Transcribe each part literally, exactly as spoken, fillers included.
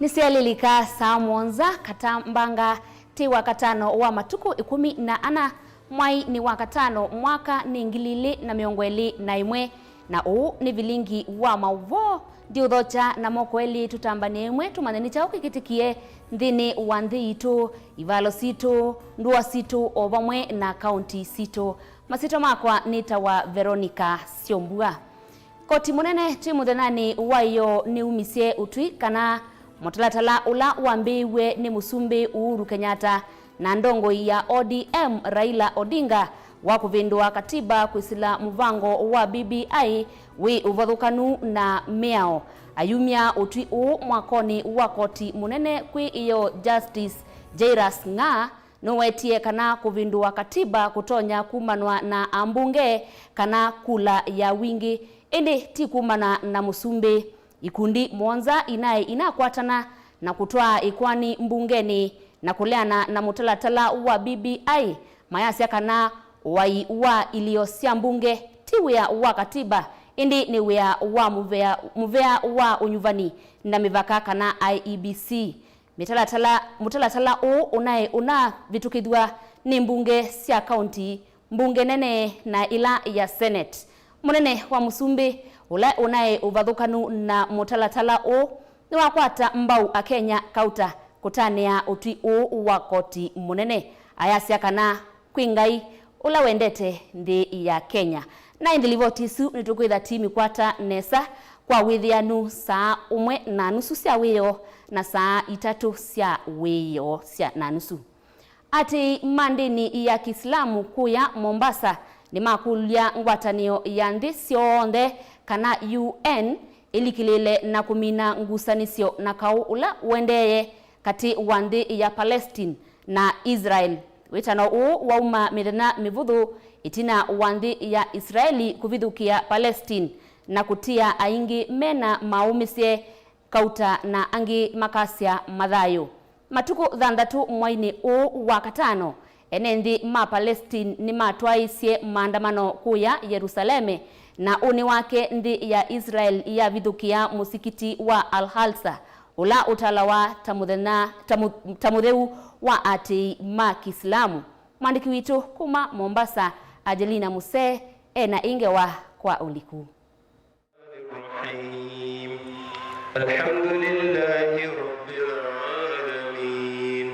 Nĩsyaĩlĩlika saa mũonza katambanga, ti wa katano wa matukũ ĩkũmi na ana, mwai nĩ wa katano, mwaka nĩ ngili ilĩ na mĩongo ĩlĩ na ĩmwe, na ũũ nĩ vilingi wa maũvoo. Ndiũthokya na moko elĩ tũtambanĩe ĩmwe tũmanye nĩ kyaũ kĩkĩtĩkie nthĩnĩ wa nthĩ yitũ, ivalo sitũ, ndũa sitũ, o vamwe na kaunti sitũ. Masyĩtwa makwa nĩtawa Veronica Syombua. Koti mũnene twĩ mũthenyanĩ wa ĩyoo nĩumisye ũtwi kana mũtalatala ũla wambĩĩiw'e nĩ Mũsumbĩ Uhuru Kenyatta na ndongoi ya O D M Raila Odinga wa kũvĩndũa katiba kwĩsĩla mũvango wa B B I wĩ ũvathũkanu na mĩao. Ayumya ũtwi ũũ mwakonĩ wa koti mũnene kwĩ ĩyoo, Justice Jairus Ng'aa nũwetie kana kũvĩndũa katiba kũtonya kumanwa na ambunge kana kula ya wingĩ, ĩndĩ ti kumana na mũsumbĩ. Ikundi mũonza inaĩ inakwatana na kũtwaa ĩkoani mbungenĩ na kũleana na mũtalatala wa B B I, mayasya kana ũai wa ilĩo sya mbunge ti wĩa wa katiba, ĩndĩ nĩ wĩa wa mũvea, mũvea wa ũnyuvani na mĩvaka kana I E B C. Mĩtalatala, mũtalatala ũũ ũnaĩ ũnavĩtũkĩthw'a nĩ mbunge sya kaunti, mbunge nene, na ĩla ya Senate. Mũnene wa Mũsumbĩ, ũla ũnaĩ ũvathũkanu na mũtalatala ũũ, nĩwakwata mbau Akenya kauta kũtanĩa ũtwi ũũ wa koti mũnene, ayasya kana kwĩ Ngai ũla wendete nthĩ ya Kenya. Na ĩndĩ livoti ĩsu nĩtũkwĩtha timikwata nesa kwa wĩthĩanu saa ũmwe na nusu sya wĩoo na saa itatũ sya wĩoo sya na nusu. Atĩĩi ma ndĩni ya Kisilamu kũya Mombasa nĩmakũlya ngwatanĩo ya nthĩ syonthe kana U N ĩlikĩlĩle na kũmina ngusanĩsyo na kaũ ũla ũendeeye katĩ wa nthĩ ya Palestine na Israel. Wĩtano ũũ wauma mĩthenya mĩvũthũ ĩtina wa nthĩ ya Israeli kũvithũkĩa Palestine na kũtia aingĩ mena maũmĩsye kauta na angĩ makasya mathayũ. Matukũ thanthatũ mwainĩ ũũ wa katano, ene nthĩ ma Palestine nĩmatwaĩisye maandamano kũya Yerusaleme, na ũnĩ wake nthĩ ya Israel yavithũkĩa mũsikiti wa Al-Aqsa, ũla ũtalawa ta mũthenya, ta mũ-, ta mũtheu wa atĩĩi ma Kisilamu. Mwandĩki witũ kuma Mombasa, Angelina Musee, ena ĩ ngewa kwa ũliku. الرحيم. الحمد لله رب العالمين.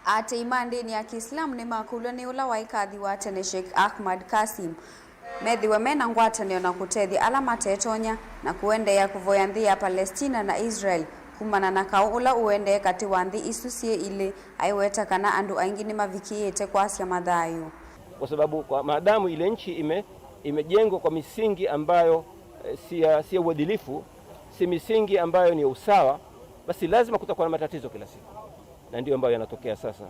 Atĩĩi ma ndĩni ya Kisilamu nĩmakũlw'a nĩ ũla waĩ kathi wa tene Sheikh Ahmad Kasim methĩwe mena ngwatanĩo na kũtethya ala matetonya na kũendeea kũvoya nthĩ ya Palestina na Israel kumana na kaũ ũla ũendee katĩ wa nthĩ isu syĩ ilĩ, aiweta kana andũ aingĩ nĩmavikĩĩte kwasya mathayũ. Kwa sababu kwa maadamu ile nchi ime-, imejengwa kwa misingi ambayo, eh, si ya, si ya uadilifu, si misingi ambayo ni ya usawa, basi lazima kutakuwa na matatizo kila siku. Na ndio ambayo yanatokea sasa.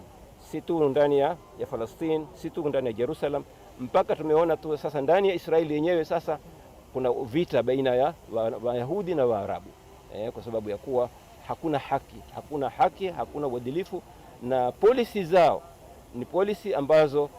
Si tu ndani ya, ya Palestine, si tu ndani ya Jerusalem, mpaka tumeona tu sasa ndani ya Israeli yenyewe sasa kuna vita baina ya wa-, Wayahudi na Waarabu. Eh, kwa sababu ya kuwa hakuna haki, hakuna haki, hakuna uadilifu, na policy zao ni policy ambazo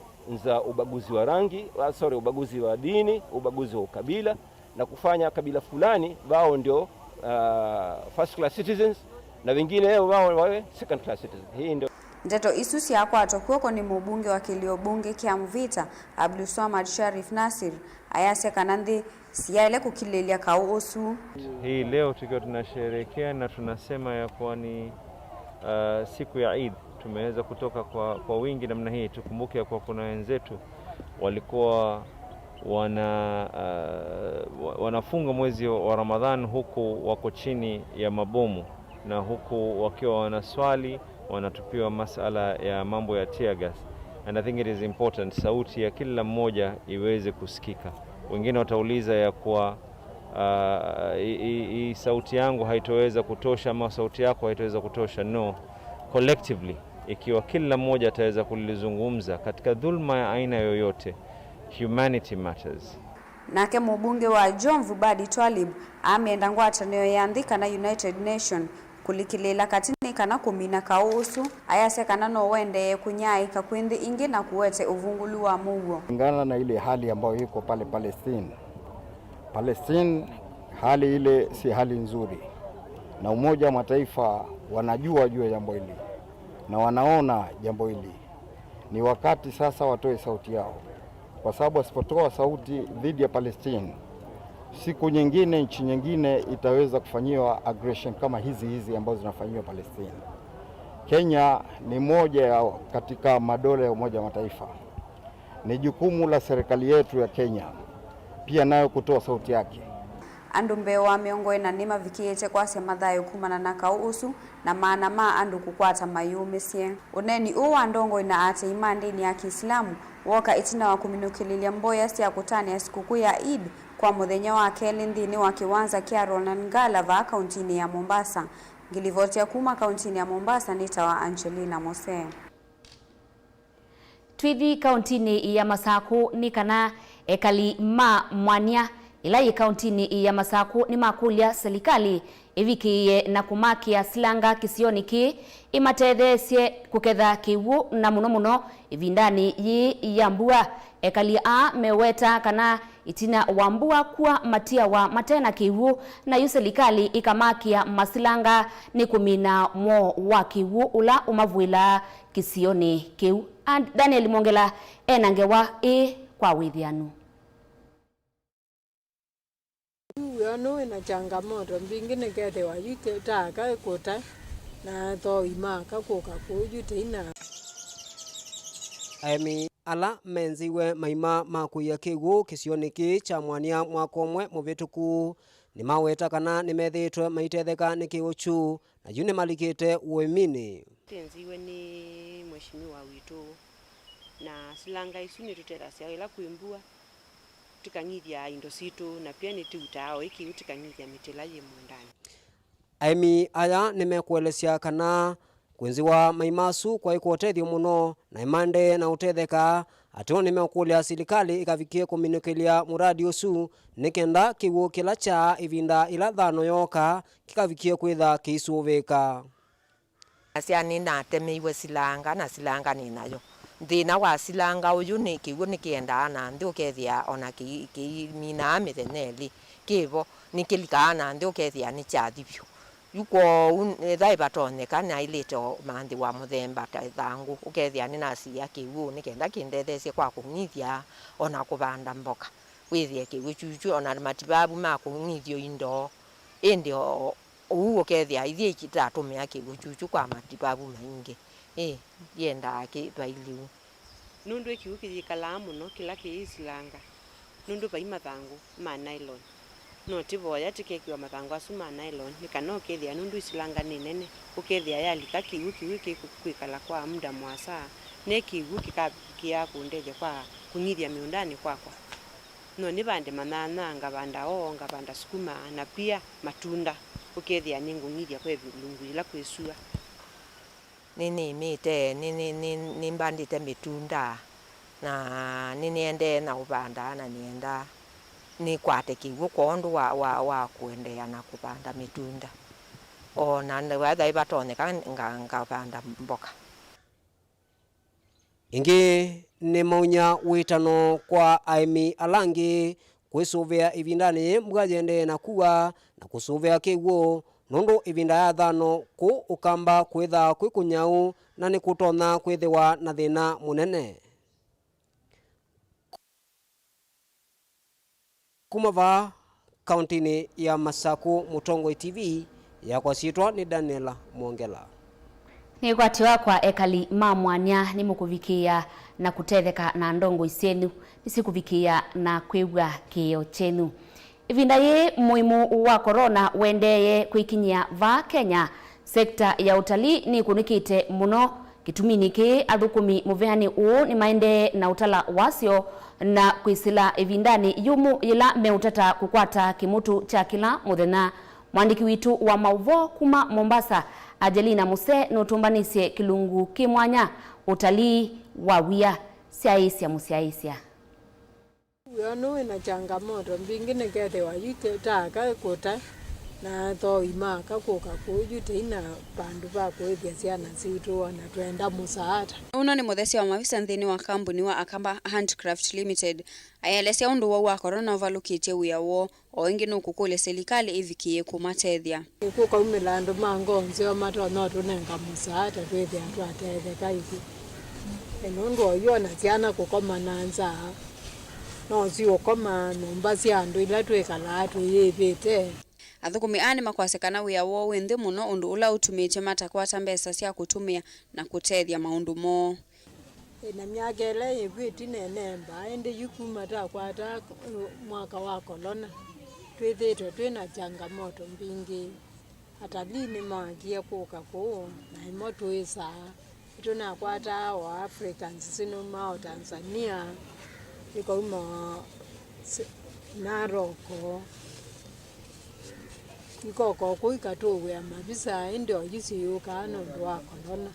za ubaguzi wa rangi, ah, sorry, ubaguzi wa dini, ubaguzi wa ukabila, na kufanya kabila fulani wao ndio, ah, first class citizens na wengine wao wawe second class citizens. Hii ndio. Ndeto isu syakwatwa kw'oko nĩ mũmbunge wa kĩlio mbunge kya Mvita, Abdulswamad Sharif Nasir, ayasya kana nthĩ siyaĩle kũkilĩlya kaũ ũsu. Hii leo tukiwa tunasherehekea na tunasema ya kuwa ni, uh, siku ya Eid, tumeweza kutoka kwa, kwa wingi namna hii. Tukumbuke ya kuwa kuna wenzetu walikuwa wana, uh, wa-, wanafunga mwezi wa Ramadhan huku wako chini ya mabomu na huku wakiwa wanaswali wanatupiwa masala ya mambo ya tear gas. And I think it is important sauti ya kila mmoja iweze kusikika. Wengine watauliza ya kuwa, ah, hii, hii, hii sauti yangu haitoweza kutosha ama sauti yako haitoweza kutosha. No, collectively, ikiwa kila mmoja ataweza kulizungumza katika dhulma ya aina yoyote, humanity matters. Nake mũmbunge wa Jomvu, Badi Twalib, amenda ngwatanĩo ya nthĩ kana United Nation kũlikĩlĩĩla katĩ nĩ kana kũmina kaũ ũsu, ayasya kana no ũendee kũnyaaĩka kwĩ nthĩ ingĩ na kũete ũvungũlu wa mũuo. Kulingana na ile hali ambayo iko pale Palestine, Palestine, hali ile si hali nzuri. Na Umoja wa Mataifa wanajua juu ya jambo hili na wanaona jambo hili. Ni wakati sasa watoe sauti yao, kwa sababu wasipotoa sauti dhidi ya Palestine, siku nyingine nchi nyingine itaweza kufanyiwa aggression kama hizi hizi ambazo zinafanyiwa Palestine. Kenya ni moja ya katika madola ya Umoja wa Mataifa. Ni jukumu la serikali yetu ya Kenya pia nayo kutoa sauti yake. Andũ mbee wa mĩongo ĩna nĩmavikĩĩte kwasya mathayũ kumana na kaũ ũsu, na maana ma andũ kũkwata mayũmĩsye. Ũneeni ũũ wa ndongoi na aatĩĩi ma ndĩni ya Kĩislamu wooka ĩtina wa kũminũkĩlĩlya mboya sya kũtanĩa sikũkũ ya Eid kwa mũthenya wa kelĩ nthĩnĩ wa kĩwanza kya Roland Ngala vaa kauntinĩ ya Mombasa. Ngĩlivoti ya kuma kauntinĩ ya Mombasa nĩtawa Angelina Mose. Twithi kauntinĩ ya Masakũ nĩ kana ekali ma Mwania, ĩla yĩ kauntinĩ ya Masakũ, nĩmakũlya silikalĩ ĩvikĩĩe na kũmakĩa silanga kĩsionĩ kĩĩ, ĩmatetheesye kũketha kĩw'ũ, na mũno mũno ĩvindanĩ yĩĩ ya mbua. Ekali aa meweta kana ĩtina wa mbua kua matiawa mate na kĩw'ũ, na yu silikalĩ ĩkamakĩa masilanga nĩ kũmina mwoo wa kĩw'ũ ũla ũmavũĩlaa kĩsionĩ kĩu. A, Daniel Mwongela e na ngewa ĩĩ kwa wĩthĩanu. Yu wĩa nũũ wĩ na changamoto mbingĩ nĩkethĩwa yu ke-, ta aka ĩkũta na athoi ma aka kũka kũu yu teina. Aĩmi ala menzĩiwe maima ma kũia kĩw'ũ kĩsionĩ kĩĩ kya Mwania mwaka ũmwe mũvĩtũku nĩmaweta kana nĩmethĩĩtwe maitetheka nĩ kĩw'ũ kyu, na yu nĩmalikĩte ũĩminĩ. Tenzĩiwe nĩ mheshimiwa witũ, na silanga isu nĩtũtethasya ĩla kwĩ mbua, tũkang'ithya indo sitũ, na pia nĩtũutaa o ĩ kĩw'ũ tũkang'ithya mĩtĩ ĩla yĩ mũũndanĩ. Aĩmi aya nĩmekũelesya kana kwĩnzĩwa maima asu kwaĩ kwa ũtethyo mũno, na ĩmaendee na ũtetheka, ateo nĩmeũkũlya silikalĩ ĩkavikĩe kũminũkĩlya mũradi ũsu, nĩ kenda kĩw'ũ kĩla kyaa ĩvinda ĩla thano yooka kĩkavikĩe kwĩtha kĩisũvĩĩka. Asya nĩnatemeiwe silanga, na silanga nĩ nayo. Thĩna wa silanga ũyũ nĩ kĩw'ũ nĩkĩendaa na nthĩ, ũkethĩa ona kĩi-, kĩiminaa mĩthenya ĩlĩ kĩ vo, nĩkĩlikaa na nthĩ, ũkethĩa nĩkyathi vyũ. Yu kwoou, ethĩwa ĩvatonyeka, naĩlĩte o manthĩwa mũthemba ta ĩthangũ, ũkethĩa nĩnasiĩa kĩw'ũ nĩ kenda kĩndetheesye kwa kũng'ithya ona kũvanda mboka. Wĩthĩe kĩw'ũ kyukyu ona mativavu ma kũng'ithyo indo, ĩndĩ o, o, ũu ũkethĩa ithyĩ itatũmĩa kĩw'ũ kyukyu kwa mativavu maingĩ. Ĩ, ndiendaa kĩ-, vailiu. Nũndũ ĩ kĩw'ũ kĩyĩkalaa mũno kĩla kĩisilanga, nũndũ vai mathangũ ma nylon. No tĩvoya tĩkekĩwa mathangũ asu ma nylon, nĩ kana ũkethĩa nũndũ ĩsilanga nĩ nene, ũkethĩa yalika kĩw'ũ, kĩw'ũ kĩkwĩkala kwa muda mũasa, ne kĩw'ũ kĩkavikĩaa kũndethya kwa kũng'ithya mĩũndanĩ kwakwa. No nĩvande manyanya, ngavanda oo, ngavanda sukuma, na pia matunda, ũkethĩa nĩngũng'ithya kwa ĩlungu yĩla kwĩ sua. Nĩnĩmĩte, nĩ, nĩ, nĩ, nĩmbandĩte mĩtunda, na nĩnĩendee na ũvanda, na nĩenda nĩkwate kĩw'ũ kwondũ wa, wa, wa kũendeea na kũvanda mĩtunda. O na ethĩwa ĩvatonyeka, nga, ngavanda mboka. Ĩngĩ nĩmaunya wĩtano kwa aĩmi ala angĩ kwĩsũvĩa ĩvindanĩ yĩĩ mbua yĩendee na kua na kũsũvĩa kĩw'ũ, nũndũ ĩvinda ya thano kũũ ũkamba kwĩthaa kwĩ kũnyau na nĩkũtonya kwĩthĩwa na thĩna mũnene. Kuma vaa kauntinĩ ya Masakũ, Mũtongoi T V, yakwa syĩtwa nĩ Daniel Mwongela. Nĩ kwatĩwa kwa ekali ma Mwania nĩmũkũvikĩĩa na kũtetheka na ndongoi syenyu nĩsikũvikĩĩa na kwĩw'a kĩĩo kyenyu. Ĩvinda yĩĩ mũimũ wa corona wendeeye kwĩkinyĩa vaa Kenya, sekta ya ũtalii nĩkũnĩkĩte mũno. Kĩtuminĩ kĩĩ, athũkũmi mũvĩanĩ ũũ nĩmaendee na ũtala wasyo na kwĩsĩla ĩvindanĩ yũmũ yĩla meũtata kũkwata kĩmũtũ kya kĩla mũthenya. Mũandĩki witũ wa maũvoo kuma Mombasa, Angelina Muse, nũtũmbanĩsye kĩlungu kĩ mwanya, ũtalii wa wia. Syaĩĩsya mũsyaĩĩsya. Wĩa nũũ wĩ na changamoto mbingĩ nĩkethĩwa yu ke-, ta aka ĩkũta, Na athoi ma aka kũka kũũ yu tei na vandũ va kũĩthya syana sitũ, o na twenda mũsaata. Ũno nĩ mũthesya wa mavisa nthĩnĩ wa kambuni wa Akamba Handcraft Limited. Aelesya ũndũ ũwau wa korona ũvalũkĩtye wĩa woo, o ĩngĩ nũkũkũlya silikalĩ ĩvikĩĩe kũmatethya. Nĩkũkaumĩla andũ ma ngoo nzeo matonya ũtũnenga mũsaata twĩthĩa twatetheka ithyĩ. E, nũndũ oyu ona syana kũkoma na nzaa, no siũkoma nyũmba sya andũ ila twĩkalaa twĩyĩvĩte. Athũkũmi aa nĩmakwasya kana wĩa woo wĩ nthĩ mũno, ũndũ ũla ũtumĩtye matakwata mbesa sya kũtũmĩa na kũtethya maũndũ moo. Ĩna myaka ĩla yĩkw'ĩte nene mbaa, ĩndĩ yu kuma takwata mwaka wa kolona, twĩthĩĩtwe twĩ na changamoto mbingĩ. Atalii nĩmaakie kũka kũũ, na ĩmo tũĩsaa. Nĩtũnakwataa o Africans sinaumaa o Tanzania, ikauma o s-, Naroko, ikoka o kũu ikatũũĩa mavisa, ĩndĩ o yu siyũkaa nũndũ wa kolona.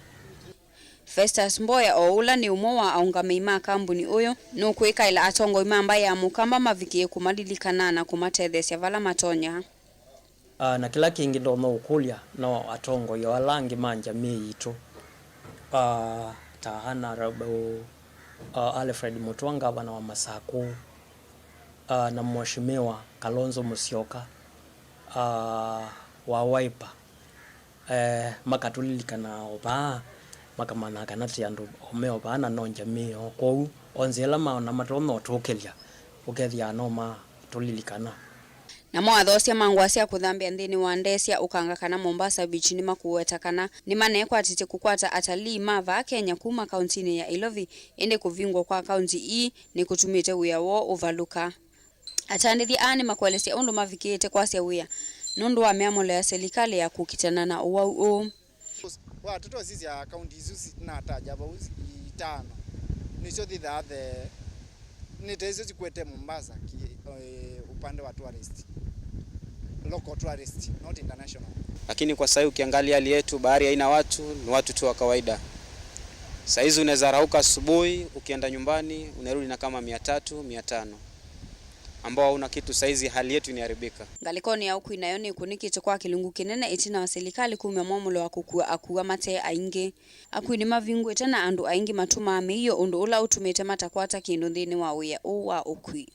Festus Mboya, o ũla nĩ ũmwe wa aũngamĩi ma kambuni ũyũ, nũkwĩkaĩla atongoi ma mbaĩ ya Mũkamba mavikĩe kũmalilikana na kũmatetheesya vala matonya. Ah, na kĩla kĩngĩ ndonya ũkũlya no atongoi o ala angĩ ma njamii yitũ, ah, ta Honorable, ah, Alfred Mutua, ngavana wa Masakũ, ah, na Mheshimiwa Kalonzo Musyoka, ah, wa Wiper, eh, makatũlilikana o vaa, makamanya kana tĩ andũ o me o vaa na no njamii o kwoou, o nzĩa ĩla maona matonya ũtũkĩlya, ũkethĩa no matũlilikana. Namo athoosya ma ngũa sya kũthambĩa nthĩnĩ wa ndee sya ũkanga kana Mombasa Beach nĩmakũweta kana nĩmaneekwatĩtye kũkwata atalii ma vaa Kenya kuma kauntinĩ ya Ilovi, ĩndĩ kũvingwa kwa kaunti ii nĩkũtumĩte wĩa woo ũvalũka. Atandĩthya aa nĩmakwelesya ũndũ mavikĩĩte kwasya wĩa nũndũ wa mĩamũlo ya silikalĩ ya kũkitana na ũwau ũũ. Wa tũtosisya kaunti isu si-, nataja vau si-, itano, nĩsyo thithaa the, nĩ ta isu sikwete Mombasa ki, eh, upande wa tourist, local tourist, not international. Lakini kwa sahii ukiangalia hali yetu, bahari haina watu, ni watu tu wa kawaida. Saizi unaweza rauka asubuhi, ukienda nyumbani, unarudi na kama mia tatu, mia tano, ambao hauna kitu. Saizi hali yetu imeharibika. Ngalĩkonĩ ya ũkui nayo nĩkunĩkĩte kwa kĩlungu kĩnene ĩtina wa silikalĩ kumya mwamũlo wa kũkua akua mate aingĩ. Akui nĩmavingũĩte na andũ aingĩ matũmaa mĩio, ũndũ ũla ũtumĩte matakwata kĩndũ nthĩnĩ wa wĩa ũũ wa ũkui.